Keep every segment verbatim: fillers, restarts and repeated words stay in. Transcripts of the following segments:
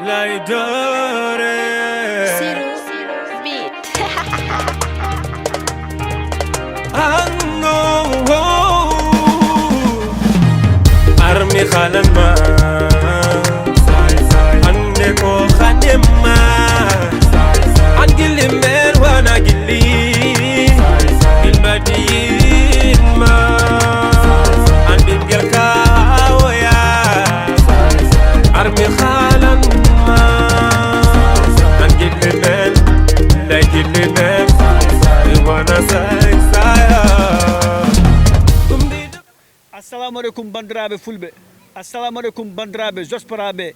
Laydore. Siru Beat. Anno. Armi xalan ma. Ande ko xanem ma. An gilli men wana gilli. Ilbadi ma. An bingel kawoya. Armi xalan ma. An gilli men. Lay gilli men. Iwana say saya. Assalamu aleykum banndiraaɓe fulɓe. Assalamu aleykum banndiraaɓe josporaaɓe.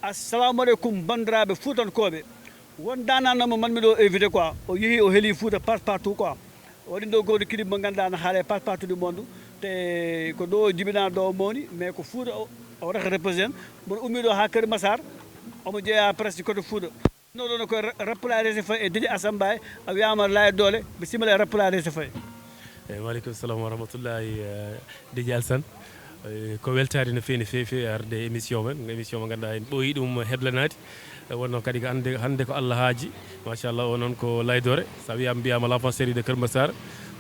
Assalamu aleykum banndiraaɓe fuutankooɓe. Won daananno mo manmi ɗo invité quoi, o yehi o heli fuuta passe partout quoi. O waɗi ɗo gooto clip mo ngannduɗaa no haale passe partout du monde. Te ko ɗo o jibinaa ɗo o mawni, mais ko fuuta o waɗata represent. Mboɗo ummi ɗo haa Kër Massar. Omo jeeya presque côté fuuta. No ɗon ko rappelare se fay e didi asamba. A wiyama lay doole. Bisimilla e rappelare se fay. Eyyi, waaleykum salam wa rahmatullahi. Dj Alsan. Ko weltaade no feewi no feewi feewi arde émission men, émission mo ngannduɗaa en ɓooyi ɗum heblanaade. Wonno kadi ko hannde hannde ko Allah haaji. Machallah, o noon ko laydore. So a wiyama mbiyama l'enfant série de Kër Massar.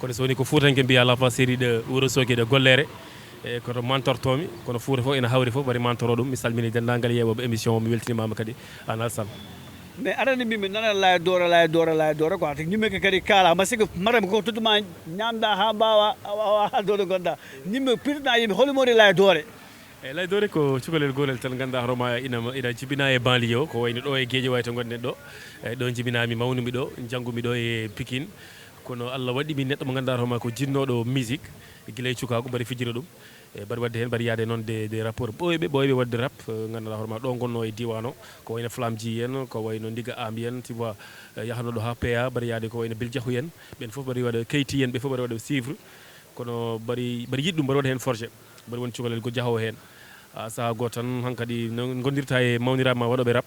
Kono so woni ko fuutanke mbiya l'enfant série de Wuro Sogi de Gollere. E koto mantortomi kono fuuta fof ene hawri fof mbaɗi mantoro ɗum. Mi salmini denndaangal yeewooɓe émission o, mi weltinimaama kadi. An Alsan. Mais aɗa anndi min mi nana lay doora lay doora lay doora quoi te ñimmeke kadi kaala ma sike maram ko tottuma ñamda ha mbawa awa ha dodo gonda. Ñimme pirtana yimɓe holumori lay doore. Eyyi, lay doore ko cukalel goonel tan ngannduɗaa hoorema ina ina jibina e banlieue o, ko wayno ɗo e Guédiawaye to ngonɗen ɗo. Eyyi, ɗo jibinami, mawnumi ɗo, janngumi ɗo e Pikine. Kono Allah waɗi min neɗɗo mo ngannduɗaa hoorema ko jinnooɗo musique gila e cukaagu, mbaɗi fijira ɗum. E mbaɗi waɗde heen, mbaɗi yaade noon des des rappeurs ɓooyɓe ɓooyɓe waɗde rap. Ngannduɗaa hoorema ɗo ngonno e diiwaan o, ko wayno Flamme G en, ko wayno Ndiga Ambi en, tu vois. Yahanno ɗo ha P A, mbaɗi yaade ko wayno Biljahu en. Ɓen fof mbaɗi waɗa Keyti en, ɓe fof mbaɗi waɗa suivre. Kono mbaɗi mbaɗi yiɗi ɗum, mbaɗi waɗa heen forcé. Mbaɗi won cukalel go jahoowo heen. A saha goo tan hankadi no gondirta e mawniraaɓe ma waɗooɓe rap.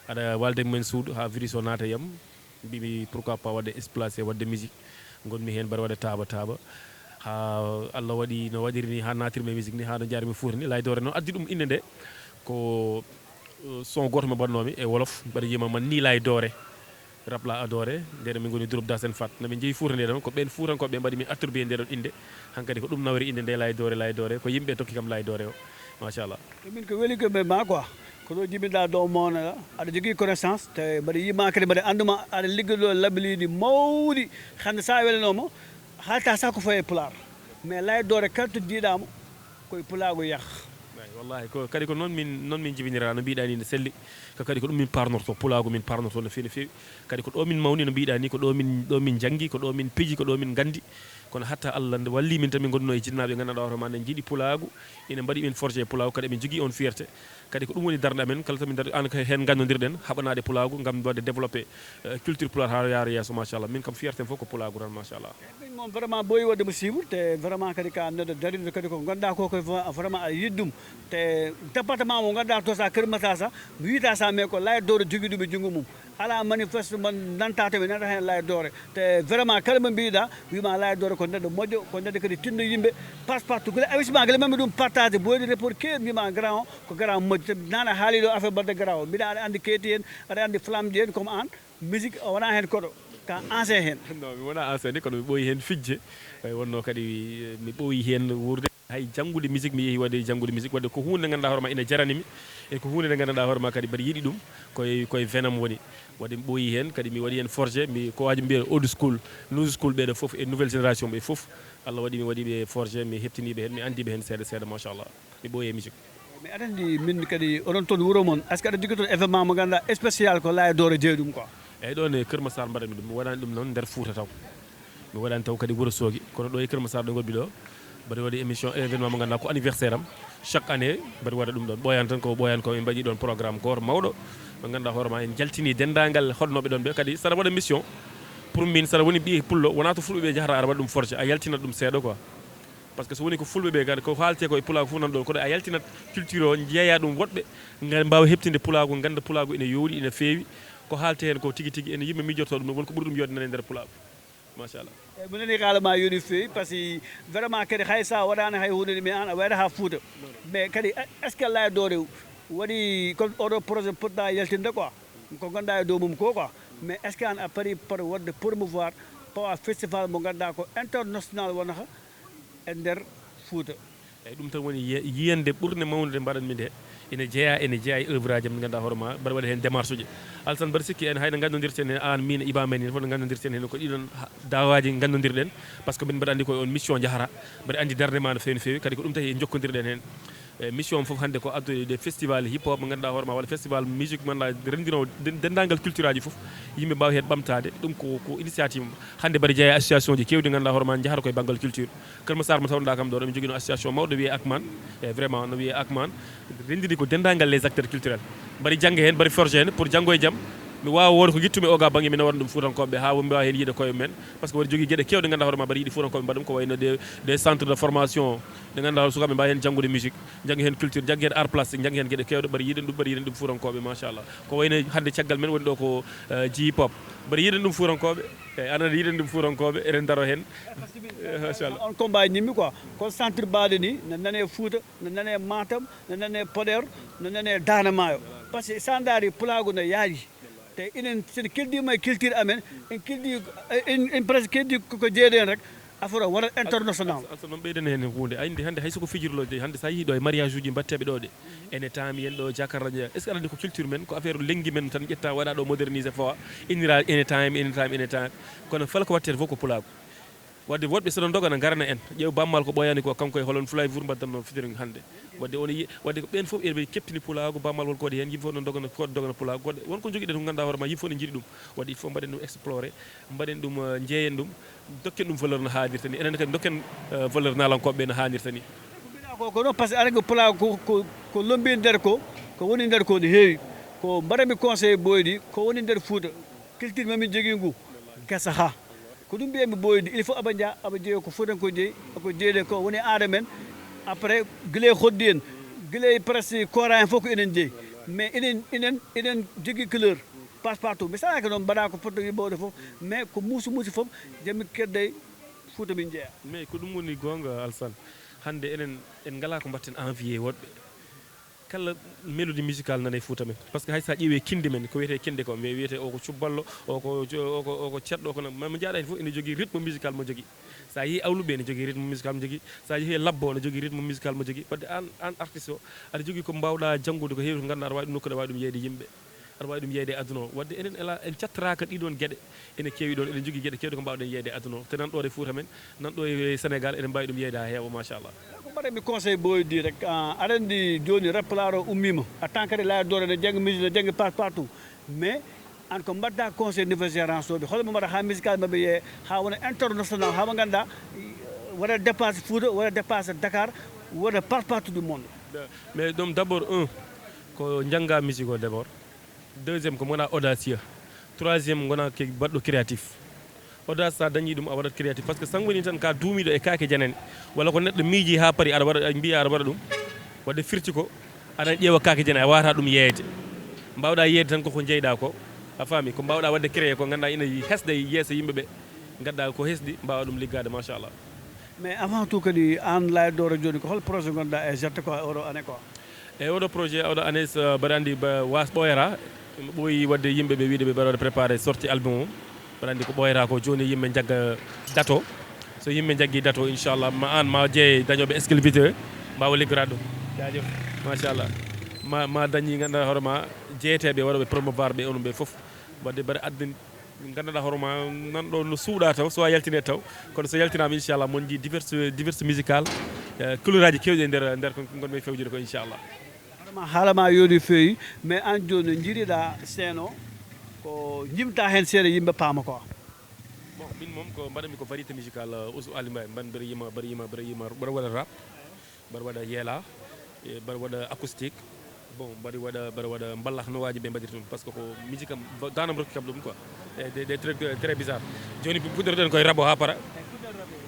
Aɗa waalda e mumen suudu ha virus o naata e am. Mbimi pourquoi pas waɗde explacé waɗde musique. Ngonmi heen mbaɗa waɗa taaba taaba. Ha Allah waɗi no waɗiri ni ha natirmi e musique ni ha no jarmi fuuta ni. Lay doore noon addi ɗum innde nde ko son gooto mo mbaɗnomi e wolof, mbaɗa yima man ni lay doore. Rap la adore, ndeno min ngoni groupe Dasen Fat. Nomin jeeyi Fuuta nde ɗon, ko ɓen Fuutankooɓe ɓe mbaɗi min attribué nde ɗon innde. Hankadi ko ɗum nawri innde nde lay doore lay doore, ko yimɓe tokki kam lay doore o. Machallah. Min ko weli ko ɓe ma quoi. Ko ɗo jibinɗa ɗo mawnaɗa, aɗa jogii connaissance, te mbaɗa yima kadi mbaɗa annduma aɗa liggodo labbiliɗi mawɗi. Hannde sa welanoma haalta sa ko fawi e pulaar. Mais lay doore kala to jiiɗamo koye pulaagu yah. Eyi, wallahi ko kadi ko noon min noon min jibinira no mbiɗa ni ne selli. Ko kadi ko ɗum min parnorto, pulaagu min parnorto no feewi no feewi. Kadi ko ɗo min mawni no mbiɗa ni, ko ɗo min ɗo min janngi, ko ɗo min piji, ko ɗo min nganndi. Kono hatta Allah nde walli min tan min ngonduno e jinnaaɓe gandanɗa hoore ma ne jiiɗi pulaagu. Ina mbaɗi min forcé e pulaagu, kadi emin jogii on fierté. Kadi ko ɗum woni darnde amen kala to min dar an ko heen ngandodirɗen haɓanaade pulaagu ngam waɗde développé culture pulaar haa yaara yeeso machallah. Min kam fierté am fof ko pulaagu tan machallah. Min moom vraiment ɓooyi waɗde mo suivre te vraiment kadi ka neɗɗo dariɗo kadi ko ganduɗa ko koye vraiment a yiɗi ɗum. Te département mo ganduɗa to sa Kër Massar sa mi wiyata sa mais ko lay doore jogui ɗum e junngo mum. Ala manifeste mo nanta to mi nata heen lay doore. Te vraiment kala mo mbiɗa wima lay doore ko neɗɗo moƴƴo, ko neɗɗo kadi tinno yimɓe. Passe partout gila awisma gila mami ɗum partage boyde report kewi mbima grand o ko grand moƴƴo te nana haali ɗo affaire mbaɗde grand o mbiɗa aɗa andi keyti hen, aɗa andi flamji hen comme an. Musique o wona heen koɗo ka ancien heen. Non, mi wona ancien de, kono mi ɓooyi heen fijde. Eyi, wonno kadi mi ɓooyi heen wuurde. Hay janngude musique mi yehi waɗde janngude musique, waɗde ko huunde nde ngannduɗaa hoore ma ina jarani mi. E ko huunde nde ngannduɗaa hoore ma kadi mbaɗa yiɗi ɗum. Koye koye venam woni. Waɗde mi ɓooyi heen kadi mi waɗi heen forcé, mi ko waji mbiya old school, new school ɓeeɗo fof e nouvelle génération ɓe fof. Allah waɗi mi waɗi ɓe forcé, mi heɓtini ɓe heen, mi anndi ɓe heen seeɗa seeɗa machallah. Mi ɓooyi e musique. Mais aɗa anndi min kadi onon toon wuro mon est ce que aɗa jogui toon événement mo ganduɗa spécial ko laya doore jeeyi ɗum quoi? Eyyi, ɗon e Kër Massar mbaɗanmi ɗum, mi waɗani ɗum noon nder Fouta taw. Mi waɗani taw kadi Wuro Soogi, kono ɗo e Kër Massar ɗo ngonmi ɗo mbaɗi waɗi émission événement mo ganduɗa ko anniversaire am. Chaque année mbaɗi waɗa ɗum ɗon ɓooyan tan ko ɓooyan ko min mbaɗi ɗon programme goto mawɗo. Mo ganduɗa hoore ma en jaltini dendagal hoɗnoɓe ɗon ɓe kadi saɗa waɗa mission. Pour min saɗa woni ɓiye pullo wona to fulɓeɓe jahata aɗa waɗa ɗum forcé a yaltinat ɗum seeɗa quoi. Par ce que so woni ko fulɓe ɓe kadi ko haalte ko e pulaagu fof nan ɗon kono a yaltinat culture o jeeya ɗum woɗɓe ngal mbawa heɓtinde pulaagu ganda pulaagu ene yooɗi ene feewi. Ko haalte hen ko tigi tigi ene yimɓe mijorto ɗum ɗum woni ko ɓuri ɗum yodde nan e nder pulaagu. Machallah. Eyyi, mi nani haala ma yoni feewi par ce que vraiment kadi hay sa waɗani hay hunde ni mais an a wayata ha Fouta. Mais kadi est ce que laya doore Waɗi comme oɗo projet poɗɗa yaltinde quoi, ko ganduɗa e dow mum ko quoi. Mais est ce que an a pari par wadde promouvoir pawa festival mo ganduɗa ko international wonata e nder Fouta? Eyyi, ɗum tan woni yi- yiyande ɓurde mawnude mbaɗanmi nde. Ene jeeya, ene jeeya e œuvre aji am ɗi ganduɗa hoore ma mbaɗa waɗa hen démarche uji. Alsan mbaɗa sikki en hayno gandodirten hen an min e Iba men, fof no gandodirten hen ko ɗiɗon ha- dawaji gandodirɗen. Par ce que min mbaɗa andi ko on mission jahata, mbaɗa andi darde ma no fewi no fewi, kadi ko ɗum tahi en jokkodirɗen hen. E mission fof hande ko addude festival hip hop mo ganduɗa hoore ma walla festival musique mo ganduɗa rendinowo den- dendagal culture aji fof, yimɓe mbawa hen ɓamtade. Ɗum ko ko initiative hande mbaɗa jeeya association ji kewɗi ganduɗa hoore ma jahata koye banggal culture. Kër Massar mo tawnoɗa kam ɗo, ɗo mi jogino association mawɗo wiye Akman. E vraiment no wiye Akman, rendini ko dendagal les acteurs culturels, mbaɗi jangge hen, mbaɗi forge hen pour janggo e jaam mi wawa wooda ko guittumi e oga banggue mi nawarna ɗum fuutankoɓe ha mbawa hen yiide koye mumen. Par ce que waɗi jogui gueɗe kewɗe ganduɗa hoore ma mbaɗa yiiɗi fuutankoɓe mbaɗa ɗum, ko wayno des des centres de formation ɗe ganduɗa sukaɓe mbawa hen janggude musique, jangga hen culture, jangga hen art plastique, jangga hen gueɗe kewɗe mbaɗa yiiɗen ɗum, mbaɗa yiiɗen ɗum fuutankoɓe machallah. Ko wayno hande caggal men woni ɗo ko eh, G-pop, mbaɗa yiiɗen ɗum fuutankoɓe. Eyyi, aɗa yiiɗen ɗum fuutankoɓe, eɗen daro hen. Eh, machallah. On combat ñimmi quoi, kono centre baɗe ni no nane Fouta, no nane Matam, no nane Podor, no nane Dande Maayo. Par ce que sa daari pulaagu no yaaji. Te inen sen keddima e culture amen, en keddi en, en presque keddi ko ko jeeɗen rek, affaire o wonat international. Alsa noon ɓeydana heen huunde, a anndi hannde hay so ko fijirlooji de, hannde so a yii ɗo e mariage uji mbatteeɓe ɗo de, ene taami en ɗo jakarra jeeya. Est ce que aɗa anndi ko culture men, ko affaire lenngi men tan ƴetta waɗa ɗo modernisé fawa, innira ene time, ene time, ene time. Kono fala ko wattete fof ko pulaagu. Wadde woɗɓe so ɗon ndogana ngarana en, ƴeew bammal ko ɓooyani ko, kanko e holon Fulay Vur mbaddannoo featuring hannde. Wadde on yi- wadde ko ɓeen fof eɓe keptini pulaagu, bammal won ko waɗi heen, yimɓe fof ɗon ndogana ko dogana pulaagu. Wadde won ko njogiɗen ko ngannduɗaa hoore ma yimɓe fof ne njiɗi ɗum. Wadde il faut mbaɗen ɗum exploré, mbaɗen ɗum eh, njeeyen ɗum, dokken ɗum valeur no haanirta ni, enen kadi dokken eh, valeur naalankooɓe ɓe no haanirta ni. Ko mbiɗa ko ko noon, par ce que aɗa ko pulaagu ko ko ko lombi nder ko, ko woni nder ko ne heewi. Ko mbaɗanmi conseil boydi ko woni nder Fuuta, culture mamin jogii ngu gasa ha. Ko ɗum mbiyatmi boydi, il faut aɓa njaha aɓa jeeya ko fotankoye jeeyi, ko jeeyɗen ko woni aada men. Après gila e hoddi en, gila e presque kora en fof ko enen jeeyi. Mais enen enen enen jogii couleur passe partout. Mi salaka noon mbaɗa ko potta wiɓowde fof, mais ko muusi muusi fof, jami kedday Fuuta min jeeya. Mais ko ɗum woni goonga Alsan. Hannde enen en ngala ko mbatten envier woɗɓe. Kala mélodie musicale nana e Fuuta men. Par ce que hay so a ƴeewi kindi men, ko wiyetee kindi ko, mbiye wiyetee o ko cubballo, o ko o ko o ko ceɗɗo, o ko na- ma- mo njaaɗa heen fof ene jogii rythme musical mo jogii. So a yii awluɓe ene jogii rythme musical mo jogii. So a yii labbo ene jogii rythme musical mo jogii. Wadde aan aan artiste o, aɗa jogii ko mbaawɗa janngude ko heewi ko ngannduɗaa aɗa waawi ɗum nokkude, aɗa waawi ɗum yeeyde yimɓe, aɗa waawi ɗum yeeyde e aduna o. Wadde enen ela en cattoraaka ɗiɗon geɗe. Ene keewi ɗon, eɗen njogii geɗe keewɗe ko mbaawɗen yeeyde e aduna o. Te nan ɗo e Fuuta men, nan ɗo e Sénégal, eɗen mbaawi ɗum yeeyde haa heewa machallah. Ko mbaɗanmi conseil boydi rek, ah, aɗa anndi jooni rap pulaar o ummiima. A tan kadi laaya doore ne janngi musique ne janngi passe partout. Mais an ko mbaɗta conseil niveau gérance o ɓe hol mo mbaɗa haa musical maɓɓe yee haa wona international haa mo ngannduɗaa waɗa dépasse Fuuta, waɗa dépasse Dakar, waɗa passe partout du monde. Mais ɗum d'abord un ko njannga musique o d'abord. Deuxième ko mona audacieux. Troisième gona ke baɗɗo créatif. Audace sa dañi ɗum a waɗat créatif par ce que sango woni tan ka duumiɗo e kaake janane, walla ko neɗɗo miiji ha paari aɗa waɗa mbiya aɗa waɗa ɗum. Wadde firti ko aɗa ƴeewa kaake janane a wawata ɗum yeeyde. Mbawɗa yeeyde tan koko jeyɗa ko, a faami, ko mbawɗa wadde créé ko ganduɗa ina hesɗa e yeeso yimɓeɓe, gadda ko hesɗi mbawa ɗum liggade machallah. Mais avant tout kadi an laaydooro jooni ko hol projet gonɗa e jette ko e oɗo année quoi? E oɗo projet oɗo année so mbaɗa anndi was ɓooyata, ɓooyi wadde yimɓe ɓe wiide ɓe mbaɗa préparé sorti album o. Mbaɗa anndi ko ɓooyata ko jooni yimɓe jagga dato. So yimɓe jaggi dato inchallah ma an ma jeeye dañoɓe exclusivité mbawa liggorade ɗum. Jaajëf. Machallah. Ma ma dañi ganduɗa hoore ma jeeyeteɓe waɗoɓe promouvoir ɓe onum ɓe foof. Wadde mbaɗa addin ganduɗa hoore ma nan ɗo no suuɗa taw so a yaltine taw. Kono so yaltinama inchallah mon jii divers divers musical. Couleur aji kewɗi e nder nder ko gonmi fewjude ko inchallah. Hoore ma haala ma yooɗi feewi. Mais an jooni no jiiriɗa scène o ko jimta hen seeɗa yimɓe paama quoi? Bon min moom ko mbaɗanmi ko variété musical. Ousou Ali Mbaye mbaɗa mbeɗa yima mbeɗa yima mbeɗa yima mbeɗa waɗa rap. Mbaɗa waɗa yeela, mbaɗa waɗa acoustique. Bon mbaɗa waɗa mbaɗa waɗa mballa no waaji ɓe mbaɗirta ɗum par ce que ko musique am danam rokki kam ɗum quoi. E des des trucs très bizarre. Jooni puɗɗorɗen koye rabo ha para.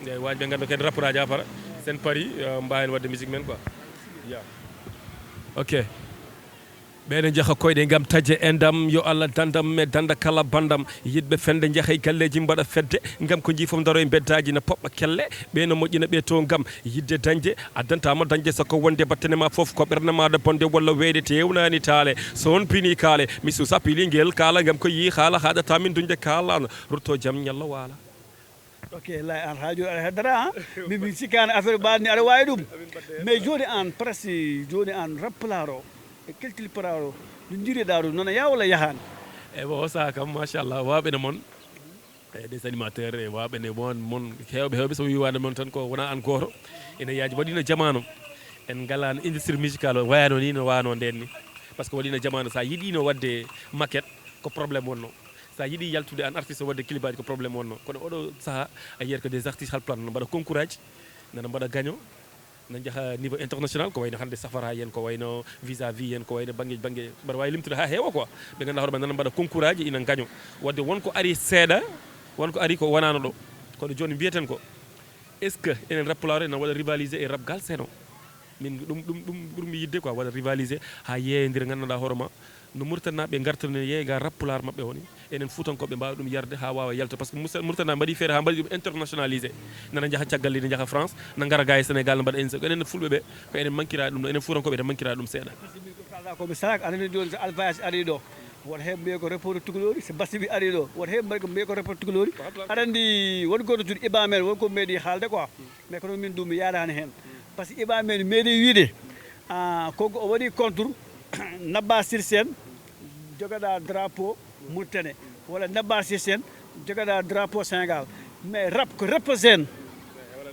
Eyyi waaji ɓe nganndu kadi rapperaji ha para. Sen paari mbawen wadde musique men quoi. Ya. Ok. Ɓe no njaha koyɗe ngam taƴe e ndam, yo Allah dandam e danda kala bandam. Yiɗɓe fende njaha e galleeji mbaɗa fedde, ngam ko njii fof ndaro e mbeddaaji na poɓɓa kelle. Ɓe no moƴƴina ɓe to ngam yiɗde dañde, addanta ma dañde sako wonde battane ma fof ko ɓernde ma da bonde walla weeɗe tewnaani taale. So on pini kaale, mi suusa pili ngel kaala ngam ko yii haala haɗata min duñde kaala. Rutto jam ñallo waala. Ok, lay an ha joni aɗa heddata, ha? Min, min sikkani affaire mbaɗa ni aɗa wawi ɗum. Mais joni an, presque joni an, rap pulaar o e culture pulaar o, no jiriɗa ɗum, noon ya walla yahani? E bon, o saha kam, machallah, wawɓe ne mon, e des animateurs, e wawɓe ne mon, mon, hewɓe, hewɓe, so wiwade mon tan ko wona an goto. Ene yaaji, waɗino jamanu, en ngalano industrie musicale o wayano ni, no wano nden ni. Par ce que waɗino jamanu, sa yiɗino wadde maquette, ko problème wonno. Sa yiɗi yaltude an artiste, wadde clip aji ko problème wonno, kono oɗo saaha a yiyat ko des artistes halpulaar no mbaɗa concours aji, nana mbaɗa gaño, na njaha niveau international, ko wayno hande safara en, ko wayno vis à vis en, ko wayno banggueji banggue, mbaɗa wawi limtude ha heewa quoi. Ɓe ganduɗa hoore ma nana mbaɗa concours aji, ina gaño. Wadde wonko ari seeɗa, wonko ari ko wonano ɗo. Kono joni mbiyeten ko, est ce que enen rap pulaar ene waɗa rivaliser e rap galsen o? Min ɗum, ɗum, ɗum ɓurmi yidde quoi, waɗa rivaliser ha yeeyodira, ganduɗa hoore ma no Mauritanie naɓe gartani yeeyga rap pulaar maɓɓe woni, enen fuutankoɓe mbawa ɗum yarde ha wawa yalta, par ce que Mauritanie naɓe mbaɗi feere ha mbaɗi ɗum internationalisé, nana jaaha caggal leydi, jaaha France, na gara ga e Sénégal, na mbaɗa en, ko enen fulɓe ɓe, ko enen mankira ɗum ɗo, enen fuutankoɓe ene mankira ɗum seeɗa. Ko mi salak aɗa joni so alfayas ari ɗo, won hen mbiye ko rapport tugalori, so basibi ari ɗo, won hen mbiye ko rapport tugalori. Aɗa andi won goto tun iba men, won ko meeɗi haalde quoi. Mais kono min ɗum mi yaadani hen, par ce que iba men meeɗi wiide, ah, konko o waɗi contre nabba sirsen, jogaɗa drapeau Mauritanie, walla nabba sirsen, jogaɗa drapeau Sénégal. Mais rap ko represent.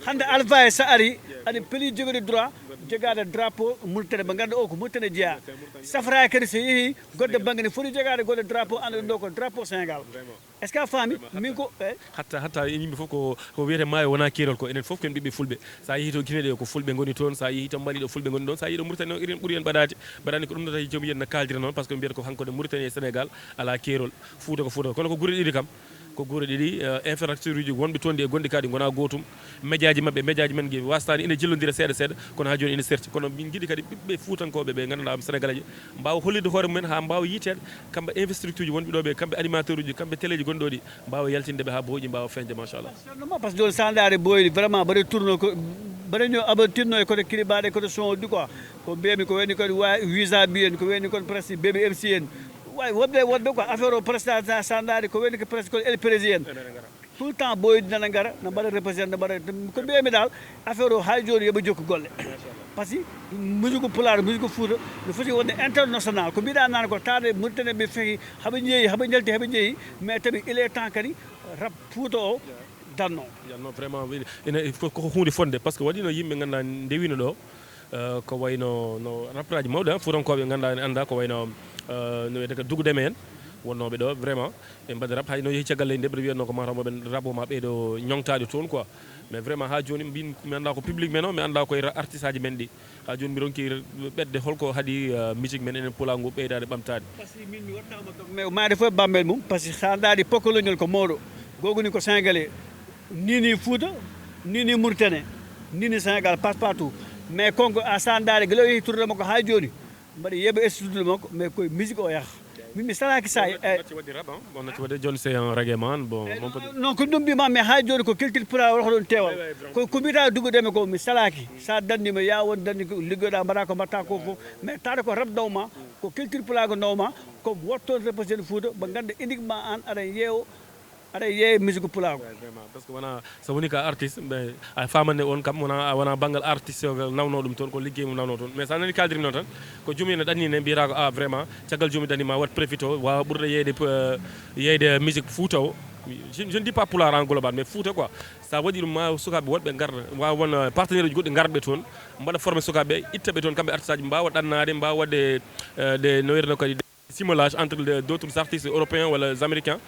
Hande alfa e sa ari, aɗa peli jogade droit jogade drapeau Mauritanie, ɓe ganda o ko Mauritanie jeeya. Safra kadi so yeehi godde banggue ne foti jogade godde drapeau, anda ɗum ɗo ko drapeau Sénégal. Est ce que a faami? Min ko, eh? Hatta, hatta en yimɓe fof ko, ko wiyete maayo wona keerol ko, enen fof ken ɓiɓɓe fulɓe. Sa yeehi to Guinée ɗo ko fulɓe goni toon, sa yeehi to Mali ɗo fulɓe goni ɗon, sa yeehi ɗo Mauritanie o, irin ɓuri en ɓadaade. Mbaɗani ko ɗum nata joom yen na kaaldira noon, par ce que mbiyata ko hanko de Mauritanie e Sénégal ala keerol. Fouta ko Fouta, kono ko gure ɗiɗi kam. Ko gure ɗiɗi, eh, infrastructure uji wonɓe toon ɗi e gonɗi kadi gona gootum. Médiaji maɓɓe, médiaji men gi wastani ina jillodira seeɗa seeɗa, kono ha joni ina serti. Kono min jiɗi kadi ɓiɓɓe fuutankoɓe ɓe ganduɗa am Sénégalais ɓe mbawa hollirde hoore mumen ha mbawa yiiteede, kamɓe infrastructure uji wonɓe ɗo ɓe, kamɓe animateur uji, kamɓe téléji gonɗi ɗo ɗi mbawa yaltinde ɓe ha booji mbawa feñde, machallah. Certainement, par ce que joni sa daari boyli vraiment mbaɗa tourno ko, mbaɗa ño abatinno e côté kiribaɗe, côté son du quoi. Ko mbiyami ko wayni kon wa visa bi en, ko wayni kon presque baby M C en. Way wonde wonde quoi, affaire o presque sa, sa daari ko wayni ko presque kon El Président. Tout le temps boydi nana ngara, na mbaɗa represent, na mbaɗa, ko mbiyami dal, affaire o ha joni yoɓe jokku golle. Par ce que musique pulaar, musique fouta, no foti wonde international. Ko mbiɗa nana ko taade Mauritanie ɓe fehi, haɓe jeeyi, haɓe jalti, haɓe jeeyi, mais tawi il est temps kadi rap fouta o danno. Yanno vraiment, ina, ko, ko hunde fonde, par ce que waɗino yimɓe ganduɗa ndewino ɗo, eh, ko wayno no rapperaji mawɗi, ah, fuutankoɓe ganduɗa ene anda, ko wayno, eh, no wiyete ko Dugu Deme en, wonnoɓe ɗo vraiment, ɓe mbaɗi rap, hayno yeehi caggal leydi nde, mbeɗa wiyatno ko mataw moɓe rap o ma ɓeydo ñoŋtaade toon quoi. Mais vraiment ha joni mbin mi anda ko public men o, mi anda koye ra-, artiste aji men ɗi. Ha joni mi ronki ɓedde holko haɗi, eh, musique men enen pulaar ngu ɓeydaade ɓamtaade. Par ce que min mi waɗɗama ɗo, mais maayde fof e bambel mum, par ce que sa daari pokologol ko mawɗo, gogoni ko Sénégalais, nini Fouta, nini Mauritanie, nini Sénégal, passe partout. Mais konko a sa daari gila o yeehi tourné makko ha joni, mbaɗa yeeɓa e studio makko, mais koye musique o yaha. Min mi salaki sa, eh, natti waɗde rap, hein? Bon, natti waɗde joni c'est un reggae man, bon, eh, mon peut non, ko ɗum mbima, mais ha joni ko culture pulaar wala ko ɗon teewal. Ko, ko mbiyata Dugu Deme ko mi salaki. Sa dandima ya won dandi ko liggoɗa mbaɗa ko mbatta ko fof. Mais taade ko rap dawma, ko culture pulaar ko dawma, ko wotton represent Fouta, ɓe ganda uniquement an aɗa yeewo, aɗa yeeya musique pulaar ko. Ouais, vraiment, par ce que wona, so woni ka artiste, mais a famanne on kam wona, a wona banggal artiste o nawno ɗum toon, ko liggey mum nawno toon. Mais sa nani kaldiri noon tan, ko jumi ene ɗanni ne mbiyata ko, ah, vraiment, caggal jumi ɗanni ma wat profito, wawa ɓurde yeyde, eh, yeyde musique Fouta o. Je, je ne dis pas pulaar en global, mais Fouta quoi. Sa waɗi ɗum ma sukaɓe woɗɓe ngar, wawa won, eh, partenaire uji goɗɗi ngarɓe toon, mbaɗa formé sukaɓe, ittaɓe toon kamɓe artiste aji, mbawa ɗannade, mbawa waɗde, eh, de, no wiyeteno kadi, simulage entre les, d'autres artistes européens walla américains.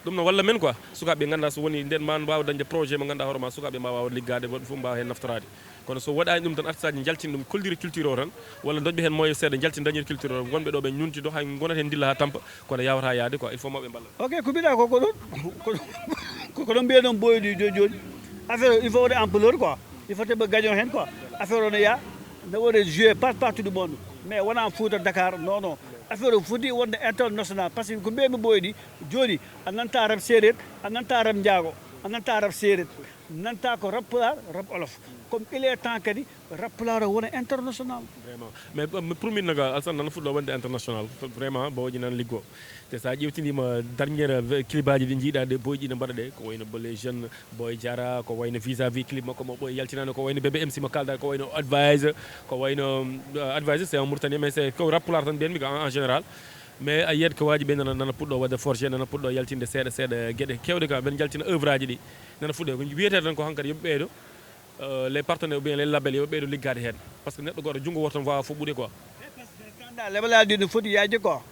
Ɗum no walla men quoi, sukaɓe ganduɗa so woni nden ma mbawa dañde projet mo ganduɗa hoore ma sukaɓe mbawa liggade, woɗɓe fof mbawa hen naftorade. Kono so waɗani ɗum tan, artiste aji jaltin ɗum, kolliri culture o tan, walla doƴɓe hen moyen seeɗa, jaltin dañir culture o, wonɓe ɗo ɓe ñunti ɗo, hay gonata hen dilla ha tampa, kono yawata yaade quoi, il faut mawɓe mballa. Ok, ko mbiɗa ko, ko ɗum, ko, ko, ko ɗum mbiya noon boyɗi joni joni. Affaire o, il faut waɗa ampleur quoi, il faut ɓe gaño hen quoi. Affaire o no yaa, no waɗa jouer par-, partout du monde, mais wona Fouta, Dakar, non, non. Affaire o foti wonde international, parce que ko mbiyami ɓooyɗi jooni, a nanta rap séeréer, a nanta rap njaago, a nanta rap séeréer, nanta ko rap pulaar, rap olof. Comme il est temps kadi rap pulaar o wona international. Vraiment. Mais euh, pour min naga alsan nana fuɗɗo wonde international. Vraiment boyji nan liggo. Te sa ƴewtinima dernière ve- clip aji ɗi jiiɗa ɗe boyji ɗi mbaɗa ɗe, ko wayno bolle jeune boy jara, ko wayno vis à vis clip makko mo ɓoy yaltinano, ko wayno bébé M C mo kalda, ko wayno advise, ko wayno euh, advise c'est un Mauritanien, mais c'est ko rap pulaar tan mbiyanmi ko en en général. Mais a yiyat ko waji ɓe nana nana puɗɗo wadde forgé, nana puɗɗo yaltinde seeɗa seeɗa gueɗe kewɗe ka ɓen jaltina œuvre aji ɗi. Nana fuɗɗo ko wiyete tan ko hankadi yoɓe ɓeydo euh, les partenaires ou bien les labels yoɓe ɓeydo liggade hen, parce que neɗɗo goto junngo woto tan wawa fof ɓuuɗe quoi. Kanda leɓalaaji no foti yaajde quoi.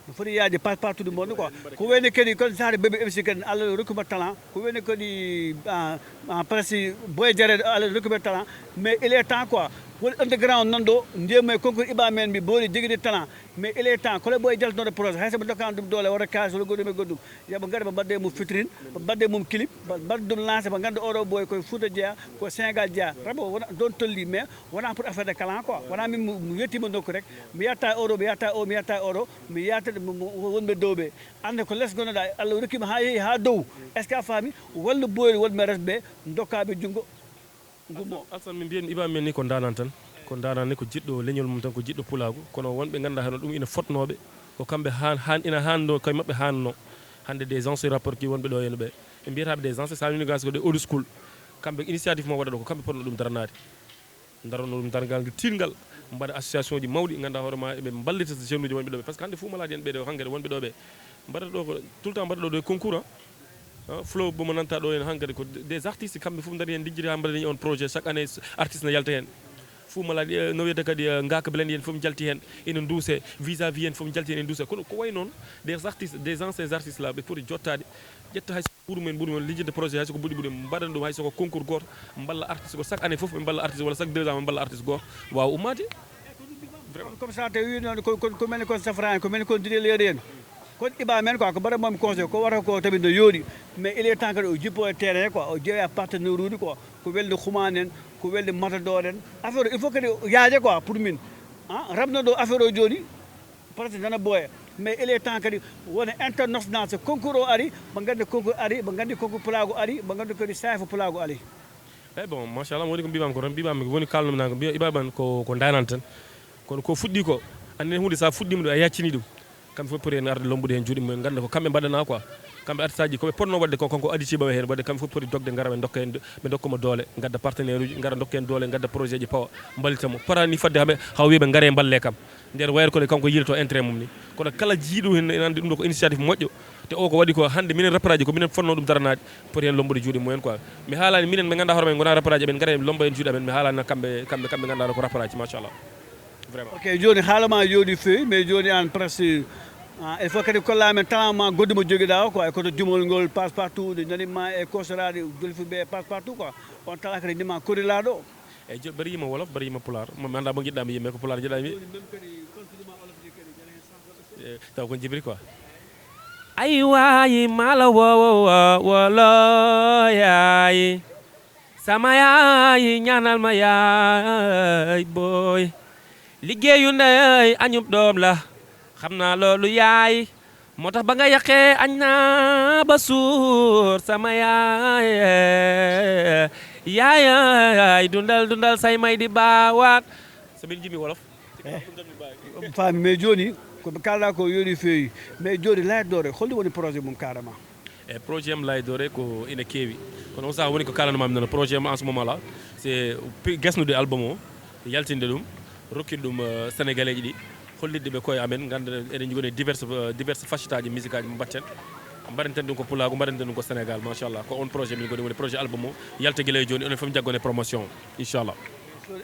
No foti yaajde passe partout du monde quoi. Ko wayno kadi kon sare bébé M C kadi Allah rokkuma talent, ko wayno kadi ah, ah, presque boy jare Allah rokkuma talent. Mais il est temps quoi, woni underground noon ɗo ndiyam e concours iba men mbi boori jogide talent. Mais il est temps kole boy jaltinoɗo projet, hay somo dokkano ɗum doole wota kalis wala goɗɗum e goɗɗum. Yoɓe ngara ɓe mbaɗde mum fitrine, ɓe mbaɗde mum clip, ɓe mbaɗa ɗum lancé, ɓe ngannda oɗo boy koye Fouta jeeya, ko Sénégal jeeya. Rabo wona ɗon tolli, mais wona pour affaire de clan quoi. Wona min mi yettima nokku rek, mi yatta oɗo, mi yatta o, mi yatta oɗo, mi yatta wonɓe dow ɓe. Ande ko les gonnoɗa, Allah rokkima ha yeehi ha dow. Est ce que a faami? Wallu boyri wonɓe resɓe, dokkaɓe junngo. Gummo. Alsan min mbiyen iba men ni ko ndanan tan. Ko ndanan ni ko jiɗɗo leñol mum tan, ko jiɗɗo pulaagu. Kono wonɓe ngannduɗaa hono ɗum ina fotnooɓe, ko kamɓe haan haan ina haanno koye maɓɓe haanno. Hannde des anciens rappeurs ki wonɓe ɗo ene ɓe, ɓe mbiyataaɓe des anciens, sa wini gasi ko des old school. Kamɓe initiative mo waɗa ɗo ko kamɓe potno ɗum daranaade. Daranno ɗum dargal ngal tiiɗngal, mbaɗa association ji mawɗi ngannduɗaa hoore ma eɓe mballita jeune uji wonɓe ɗo ɓe, parce que hannde Fou Malade en ɓe ɗo hannde wonɓe ɗo ɓe mbaɗata ɗo ko tout le temps mbaɗa ɗo des concours. Flow bomo nanta ɗo en hankadi ko des artistes kamɓe fof daari hen, lijjiri ha mbaɗani on projet chaque année, artiste ne yalta hen. Fou Malade no wiyata kadi ngaka blende en fof jalti hen, ina duuse vis à vis en fof jalti hen, ina duuse. Kono ko way noon, des artistes, des anciens artistes là, ɓe poti jottade, ƴetta hay so ɓuuri mumen ɓuuri mumen lijjinde projet, hay soko buɗi ɓuuri mbaɗana ɗum hay soko concours goto, mballa artiste ko chaque année fof ɓe mballa artiste, walla chaque deux ans ɓe mballa artiste goto wawa ummade. Vraiment. Comme ça tawi noon ko men kon safrani, ko men kon diɗel yeɗen. Kon iba men quoi, ko mbaɗa mami conseil ko wata ko tamit no yooɗi. Mais il est temps kadi o jippo e terrain quoi, o jeeya partenaire uji quoi, ko welde Xuman en, ko welde Matador en. Affaire il faut kadi yaaje quoi pour min. Hein, rabno ɗo affaire o joni, presque nana boya. Mais il est temps kadi wona international, so concours o ari ɓe gandi concours ari, ɓe gandi concours pulago ari, ɓe gandi kadi sayfo pulago ari. Eyyi bon machallah, woni ko mbimami ko tan, mbimami woni kalnomi nako mbiya ibaban ko ko danan tan. Kono ko fuɗɗi ko, andi hunde sa fuɗɗima ɗum a yaccini ɗum, kamɓe fof poti en arde lombude hen juuɗe mumen ganda ko kamɓe mbaɗana quoi. Kamɓe artisaji koɓe ponno wadde ko kanko aditiɓe hen wadde kamɓe fof poti dogde gara ɓe dokka hen, ɓe dokkamo doole, gadda partenaire uji gara dokka hen doole, gadda projet ji pawa mballita mo, parani fadde haɓe haw wiɓe gare mballe kam. Nder wayata kono kanko yiɗato intérêt mum ni. Kono kala jiiɗo hen ene andi ɗum ɗo ko initiative moƴƴo. Te o ko waɗi ko hande minen rapperaji ko minen fonno ɗum daranaade, poti hen lombude juuɗe mumen quoi. Mi haalani minen ɓe ganduɗa hoore men gona rapperaji, eɓen gara lomba en juuɗe amen, mi haalani kamɓe kamɓe kamɓe ganduɗa ko rapperaji machallah. Vraiment. Ok, joni haalama joni fewi, mais joni an presque ah, il faut kadi kolla men talent ma goɗɗo mo joguiɗa o quoi, koto jumol ngol passe partout nde nanima e koseraɗe jolfuɓe passe partout quoi. On talent kadi nima korilaɗo. Eyyi, bari yima wolof, bari yima pulaar. Mo mi annda mo njiɗɗa mi yimɓe ko pulaar njiɗɗa mi. Taw ko jibri quoi. Ay waay mala wowo wolo yaay, sama yaay ñaanal ma yaay booy. Liggéeyu ndey añub doom la, xam naa loolu yaay. Moo tax ba nga yàqee añ naa ba suur sama yaay. Yaay dundal dundal say may di baawaat. So min jimi wolof. Faami, mais joni ko ɓe kalɗa ko yoni feewi, mais joni Laye Dore holɗum woni projet mum carrément? E projet am Laye Dore ko ina keewi, kono on saha woni ko kalanamami noon, projet am en ce moment là c'est gasnude album o, yaltinde ɗum, rokkide ɗum sénégalais ji ɗi, hollitde ɓe koye amen, ganda eɗen jogoni diverse diverse facette aji musique aji mo mbatten. Mbaɗanten ɗum ko pulagu, mbaɗanten ɗum ko sénégal machallah. Ko on projet min goni woni projet album o, yalta guila e joni onon foof jaggon e promotion o inchallah.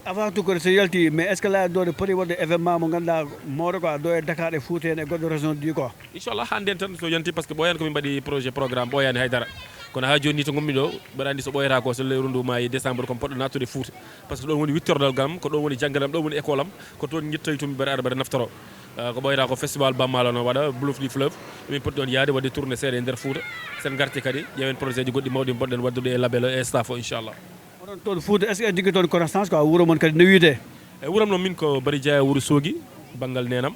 Avant tout kadi so yalti, mais est ce que Laye Dore poti wonde événement mo ganduɗa mawɗo quoi, ɗo e Dakar e Fouta en e goɗɗo région ji quoi? Inchallah ha nden tan so yonti, par ce que ɓooyani komin mbaɗi projet programme, ɓooyani haydara. Kono ha joni ni to gommi ɗo, mbeɗa andi so ɓooyata ko so lewru ndu maayi décembre komi poɗɗo nattude Fouta, par ce que ɗon woni wittorɗal gam, ko ɗon woni janggal am, ɗon woni école am. Ko toon ngittayi tumi mbeɗa ara mbeɗa naftoro. Ko ɓooyata ko festival Bammaalo no waɗa, Bluff du Fleuve. Emin poti ɗon yaade waɗde tourné seeɗa e nder Fouta. Sen garti kadi ƴeewen projet ji goɗɗi mawɗi mboɗɗen waddude e label e staff o inchallah. Onon toon Fouta, est ce que en jogui toon connaissance quoi, wuuro mon kadi no wiyete? E wuuram noon min ko Bari Jeya, wuuro Soogi, banngal nenam.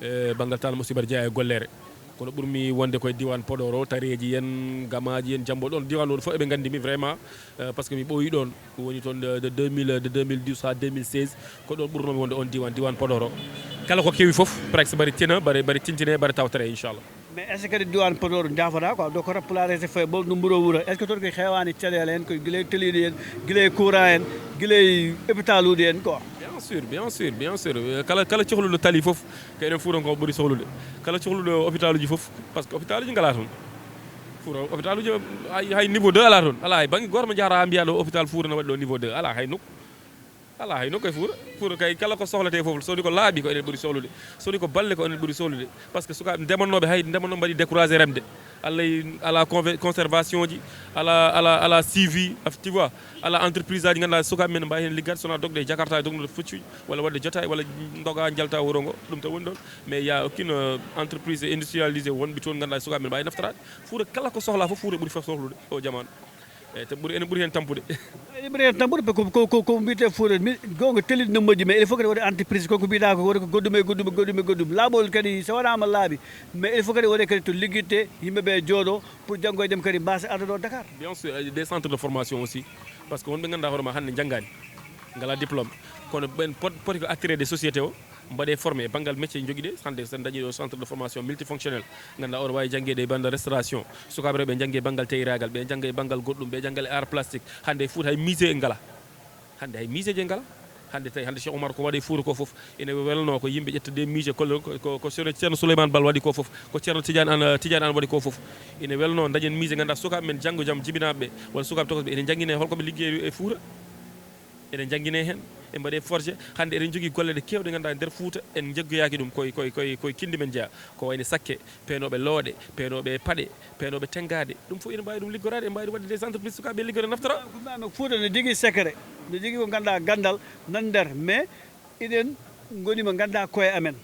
E banngal tan musibar jeyaa e gollere. Kono ɓurmi wonde koye diwan Podor o, tareeji en, gamaaji en, jambo ɗon diwan ɗon fof eɓe nganndi mi vraiment, eh, parce que mi ɓooyi ɗon. Ɗum woni toon de, de deux mille, de deux mille douze haa deux mille seize, ko ɗon ɓurnoomi wonde on diwan, diwan Podor o. Kala ko kewi fof, presque mbaɗi tina, mbaɗi, mbaɗi tintine, mbaɗi tawtere, inchallah. Mais est ce que kadi diwan Podor jaafoɗa quoi, donc ko rappelare se fait bon ɗum mburo wuro, est ce que toon ko heewani caɗeele en, ko gila e teliɗi en, gila e courant en, gila e hôpital uɗi en quoi? Bien sûr, bien sûr, bien sûr. Eh, kala, kala cohluɗo tali fof, ko enen Fuutanko ɓuri sohlude. Kala cohluɗo hôpital uji fof, parce que hôpital uji ngala toon. Fuuta hôpital uji hay, hay niveau deux ala toon. Ala hay bangge gooto mo njahata haa mbiya ɗo hôpital Fuuta no waɗi ɗo niveau deux. Ala hay nokku. Ala hay nokku e Fuuta. Fuuta kay kala ko sohlete fof, so woni ko laaɓi ko enen ɓuri sohlude. So woni ko balle ko enen ɓuri sohlude. Parce que sukaaɓe ndemanooɓe hay ndemanooɓe mbaɗi découragé remde. Allah ala conve-, conservation ji, ala, ala, ala suivi, af-, tu vois, ala entreprise aji ngannduɗaa sukaaɓe men mbawi heen liggaade, so wonaa dogde e Jakarta e dognude fuccuji, walla waɗde jotaay, walla ndoga njalta wuro ngo, ɗum tan woni ɗon. Mais il y a aucune, euh, entreprise industrialisée wonɓe toon ngannduɗaa sukaaɓe men mbawi naftoraade. Fuuta kala ko sohla fof, Fuuta ɓuri fof sohlude o jamaanu. Eyyi, te ɓuri, ene ɓuri heen tampude. Ene ɓuri heen tampude, parce que ko, ko, ko mbiyetee Fuuta, mi, goonga teliɗi no moƴƴi, mais il faut kadi waɗa entreprise, ko, ko mbiɗa ko, waɗa ko goɗɗum e goɗɗum e goɗɗum e goɗɗum. Laaɓol kadi, so waɗaama laaɓi, mais il faut kadi waɗa kadi to liggitte, yimɓe ɓe jooɗo, pour janngo e jam kadi mbasa arde ɗo Dakar. Bien sûr, des centres de formation aussi, parce que wonɓe ngannduɗaa hoore ma hannde njanngaani, ngala diplôme, kono ɓen pot-, poti ko attirer des sociétés o, mbaɗe formé e banngal métier jogiɗe. Hannde sen dañi ɗo centre de formation multifonctionnel, ngannduɗaa oɗo wawi janngeede e banngal restauration, sukaaɓe rewɓe njanngi e banngal teyragal, ɓe njannga e banngal goɗɗum, ɓe njannga e art plastique. Hannde e Fuuta hay musée ngala. Hannde hay musée je ngala. Hannde tawi hannde Cheikh Oumar ko waɗi Fuuta ko fof, ene welno ko yimɓe ƴetta de musée, ko, ko, ko Ceerno, Ceerno Souleymane Bal waɗi ko fof, ko Ceerno Tidiane An, Tidiane An waɗi ko fof. Ene welno dañen musée ngannduɗaa sukaaɓe men janngo jam jibinaaɓe ɓe, walla sukaaɓe tokosɓe ene njanngine holko ɓe liggey e Fuuta. Eɗen njanngine heen, en mbaɗe forcé. Hannde eɗen njogii golle ɗe keewɗe ngannduɗaa e nder Fuuta, en njeggoyaaki ɗum koye, koye, koye, koye kinndi men jeyaa. Ko wayno sakke, peenooɓe looɗe, peenooɓe paɗe, peenooɓe tenngaade. Ɗum fof ene mbaawi ɗum liggoraade, en mbaawi ɗum waɗde des entreprises sukaaɓe liggora naftora. Ko Fuuta no jogii secret, no jogii ko ngannduɗaa ganndal nan nder, mais eɗen ngoni mo ngannduɗaa koye amen.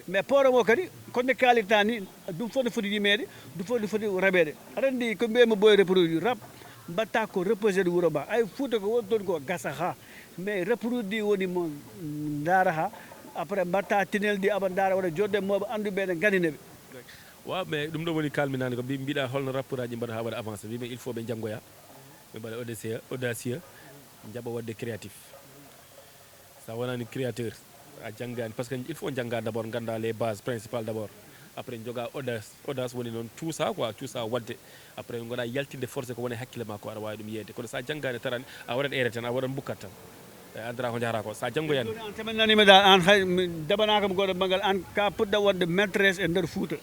Mais port o kadi, ko nde kaalirta ni, ɗum fof no foti yimeede, ɗum fof no foti raɓeede. Aɗa anndi ko mbiyatmi ɓooyre produit rap, mbaɗta ko reposé ɗo wuro ma. Ay Fuuta ko woni toon ko gasa ha. Mais reproduit woni mo ndaara ha. Après mbaɗta tinel ɗi aɓa ndaara waɗa joɗde mawɓe annduɓe ɓe ne ngandina ɓe. Waaw, mais ɗum ɗo woni kalmi naane ko mbi-, mbiɗa holno rappeur aji mbaɗa ha waɗa avancé. Mbimi il faut ɓe njanngoya. Ɓe mbaɗa audacieux, audacieux, njaɓa waɗde créatif. Sa wonani créateur, a janngaani, parce que il faut njannga d'abord, ngannda les bases principales d'abord. Après joga audace, audace woni noon cuusa quoi, cuusa waɗde. Après ngoɗa yaltinde forcé ko woni e hakkille ma ko aɗa waawi ɗum yeeyde. Kono sa janngaani tan a waɗat erreur tan, a waɗat mbukkat tan. E andra ko njahata ko. Sa janngoyani. Jooni an temen nanima dal, an hay mi dabanaaka mo goɗɗo banngal, an ka puɗɗa waɗde maîtresse e nder Fuuta.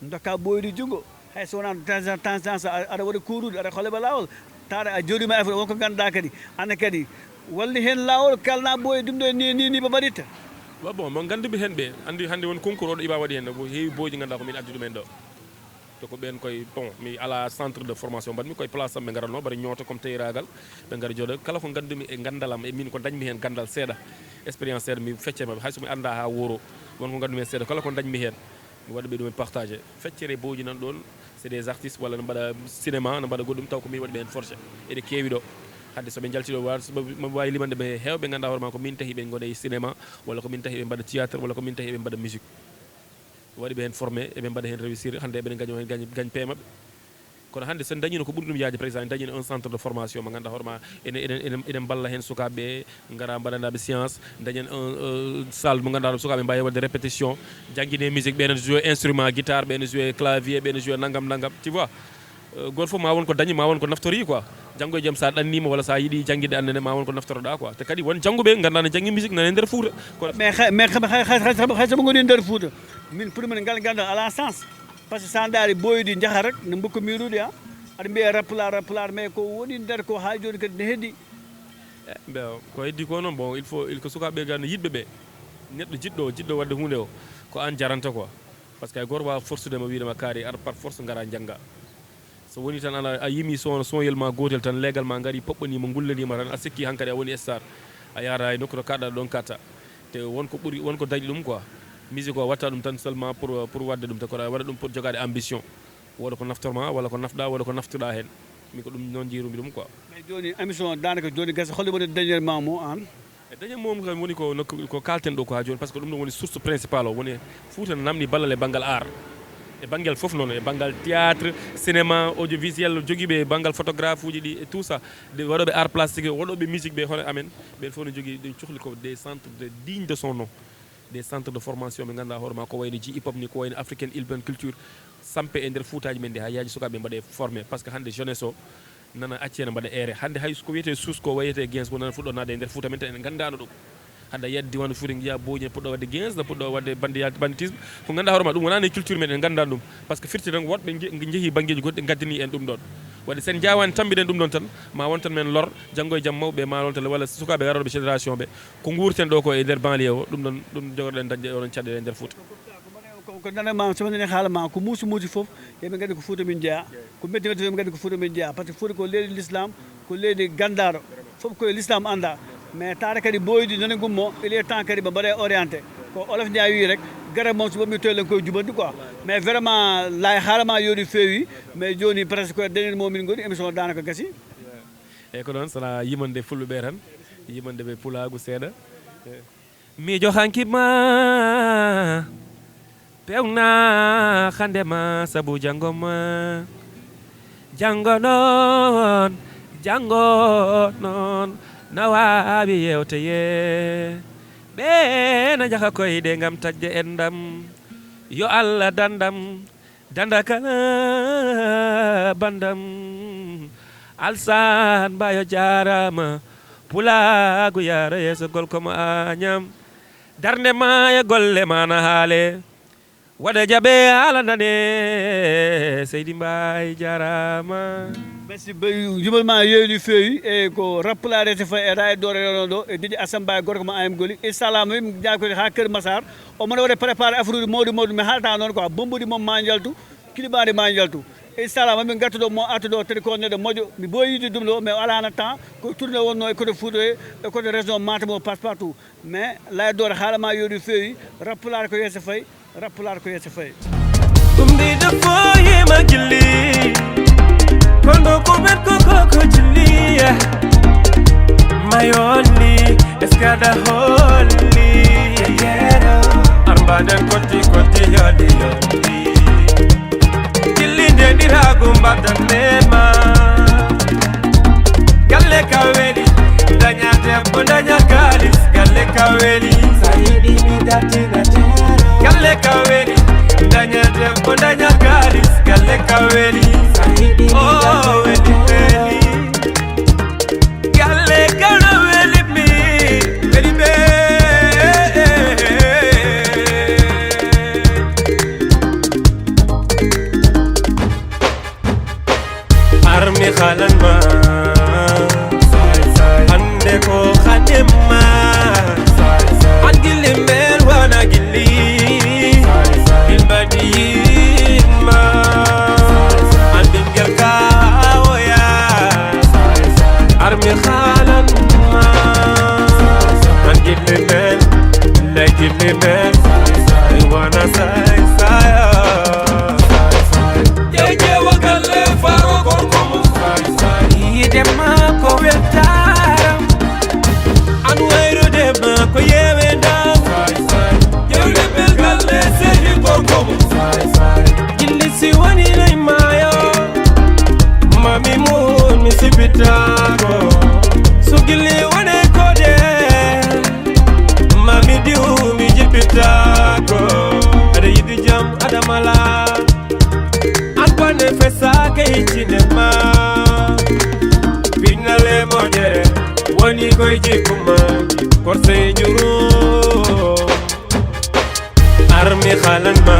Dokka ɓooyde junngo. Hay so wonaa de temps en temps, temps en temps, aɗa waɗa kuuruɗe, aɗa holla ɓe laawol. Tawa a jooɗiima e affaire, won ko ngannduɗaa kadi. Aan kadi, walli heen laawol, kalna ɓooyi ɗum ɗo ni, ni, ni ɓe mbaɗirta. Wa bon, mo ngannduɓe heen ɓe, anndi hannde won concours oɗo iba waɗi heen, ko heewi booyji ngannduɗaa ko min addi ɗum heen ɗo. To ko ɓeen koye, bon, mi alaa centre de formation, mbaɗmi koye place am, ɓe ngaratnoo, mbaɗa ñoota comme teyragal, ɓe ngara jooɗo. Kala ko ngannduɗmi e ganndal am, e min ko dañmi heen ganndal seeɗa, expérience seeɗa, mi fecce maɓɓe, hay so mi anndaa haa wuuro, won ko ngannduɗmi heen seeɗa, kala ko dañmi heen. Mi waɗa ɓe ɗum en partagé. Feccere booji nan ɗoon, c'est des artistes walla no mbaɗa cinéma, no mbaɗa goɗɗum, taw ko min waɗi ɓe en forcé. Eɗe keewi ɗo. Hannde so ɓe njalti ɗo, wa-, so ɓe, mi waawi limande ɓe heewɓe ngannduɗaa hoore ma ko min tahi ɓe ngona e cinéma, walla ko min tahi ɓe mbaɗa théâtre, walla ko min tahi ɓe mbaɗa musique. Waɗi ɓe heen formé, eɓe mbaɗa heen réussir, hannde eɓe gaño heen gañ, gañ peemaɓe. Kono hannde so en dañino ko ɓuri ɗum yaajde, par exemple, en dañino un centre de formation mo ngannduɗaa hoore ma ene, ene, ene, ene mballa heen sukaaɓe ɓe, ngara mbaɗanaɓe science, dañen un, euh, salle mo ngannduɗaa ɗo sukaaɓe mbaawi waɗde répétition, janngine musique, ɓe ene joué instrument, guitare, ɓe ene joué clavier, ɓe ene joué nanngam, nanngam, tu vois. Euh, gooto fof ma won ko dañi, ma won ko naftori quoi. Janngo e jam sa ɗannima walla sa yiɗi jannginde annene, ma won ko naftoroɗa quoi. Te kadi won jannguɓe ngannduɗaa ne janngi musique nana e nder Fuuta. Kono mais hay, mais hay, hay, hay, hay, hay so ɓe ngoni e nder Fuuta, min pour min ngal ganndal ala sens. Parce que sa ndaari booydi njaha rek, no mbukko miirude, a. Aɗa mbiya rap pulaar, rap pulaar, mais ko woni nder ko haa jooni kadi ne heddi. Eh, mbe, ko heddi ko noon, bon, il faut, il ko sukaaɓe ɓe ganda yiɗɓe ɓe. Neɗɗo jiɗɗo, jiɗɗo waɗde huunde o, ko aan jaranta quoi. Parce que hay gooto waawa forsude ma, wiide ma kaari, ar par force ngara njannga. So woni tan ala, a yimi son, son yel ma gootel tan, leegal ma ngari, poɓɓanima, ngullanima tan, a sikki hankadi a woni star. A yahata hay nokku to kaɗɗa ɗon katta. Te won ko ɓuri, won ko dañi ɗum quoi. Musique o watta ɗum tan seulement pour, pour waɗde ɗum tan, kono a waɗa ɗum pour jogaade ambition. Wooda ko naftorma, walla ko nafɗa, wooda ko naftuɗa heen. Min ko ɗum noon njiirumi ɗum quoi. Mais jooni, émission o daanaka jooni gasa, holi woni dernièrement mo aan? Dañe moom kam woni ko nokku ko kalten ɗo ko ha joni, par ce que ɗum ɗo woni source principal o, woni Fouta namni ballal e banngal art. E banngel fof noon, e banngal théâtre, cinéma, audiovisuel, jogiiɓe e banngal photographe uji ɗi et tout ça, de waɗooɓe art plastique, waɗooɓe musique ɓe hono amen, ɓen fof no jogii, ɗum cohli ko des centres de digne de son nom, des centres de formation ɓe ngannduɗaa hoore ma ko wayno ji hip hop ni, ko wayno africaine urbaine culture, sampe e nder fuutaaji men ɗi, haa yaaji sukaaɓe mbaɗe formé, par ce que hannde jeunesse o nana acci ene mbaɗa ere. Hannde hay ko wiyetee suus ko wayetee gens ko nana fuɗɗo naatde e nder Fuuta men tan en nganndaano ɗum. Hannde a yiyat diiwaan Fuuta njiya booji ne puɗɗo waɗde gens, ne puɗɗo waɗde bandiya-, banditisme. Ko ngannduɗaa hoore ma ɗum wonani e culture men en nganndaano ɗum. Par ce que firti tan woɗɓe nje-, njehi banngeeji goɗɗi ngaddani en ɗum ɗon. Waɗde sen njaawaani tammbiden ɗum ɗon tan, ma won tan men lor, janngo e jam mawɓe ma won tan walla sukaaɓe garooɓe génération ɓe. Ko nguurten ɗo ko e nder banlieue o, ɗum ɗon, ɗum jogorɗen dañde e oɗon caɗeele e nder Fuuta. Ko, ko nana ma, so nani haala ma, ko muusi muusi fof, yo ɓe nganndi ko Fuuta min jeyaa. Ko metti metti fof, ɓe nganndi ko Fuuta min jeyaa. Par ce que Fuuta ko leydi l'islam, ko leydi ganndaaɗo. Fof ko l'islam annda. Mais taata kadi ɓooydi nani gummo, il est temps kadi ɓe mbaɗa orienté. Ko Olof Njaay wi rek, gara moom so ɓammi toylen koye jubanti quoi. Mais vraiment, laay haala ma yooɗi feewi, mais jooni presque ko e dañel mo min ngoni, émission o daanaka gasi. Eyyi, ko noon, so wonaa yimande fulɓe ɓe tan, yimande ɓe pulaagu seeɗa. Miijo hanki ma, pewna hande ma sabu janngo ma. Janngo noon, janngo noon, na waawi yewteye. Ɓe na njaha koyɗe ngam taƴde enɗam. Yo Allah dandam, danda kala bandam. Alsan Bayo jaaraama. Pulaagu yaara yeeso gol ko mo añam. Darnde ma e golle ma na haale. Waɗa jaɓe haala nane. Seydi Mbaye jaaraama. Merci beaucoup. Jumel ma yeewni feewi e ko rappulaare te fayi e raye doore rewno ɗo e Didi Assane Mbaye gorko mo ayam goli. Inchallah, min jaakori ha Kër Massar. O mona waɗa préparé affaire uji mawɗi mawɗi, mi haalta noon quoi. Bombuɗi mom ma njaltu, kilibaɗi ma njaltu. Inchallah, mamin ngartu ɗo mo artu ɗo tati ko neɗɗo moƴƴo. Mi boyi yiide ɗum ɗo, mais o alano temps, ko tourné wonno e côté Fouta e côté région Matam o passe partout. Mais Laye Dore haala ma yooɗi feewi, rappulaar ko yeeso fayi, rappulaar ko yeeso fayi. Ɗum ɗiɗo foye ma gilli, kono ko ɓen ko koko jilli, yeah. My only, eskada holy, yeah. Armbaɗen kotti kotti yoli yoli. Gilli nde ɗiragu mbaɗan nema. Galle ka weli, daña debbo, daña kalis. Galle ka weli. Sa yiɗi mi dartina teero. Galle ka weli, daña debbo, daña kalis. Galle ka weli. Sa yiɗi mi dartina teero. Oh, weli, weli. Galle ka weli mi, weli be. Armi xalan ma. Hande ko xanem ma. An gilli mel wana gilli. Ilbadi ma. An bingel ka oya. Armi xalan ma. An gilli mel. Lay gilli mel. Wana say saya. Jeje wakalle faro gorko mum. Yiide ma ko weltaram. An wayrude ma ko yewendam. Jewle belgal le sehi gorko mum. Gilli si woni ley maayo. Mami mun mi sipitako. So gilli wone kode. Mami diw mi jipitako. Ada yidi jam ada mala. An bone fesaka e cinema. Pinnale moƴƴere woni koye jikkuma. Korse e njuru. Armi xalan ma.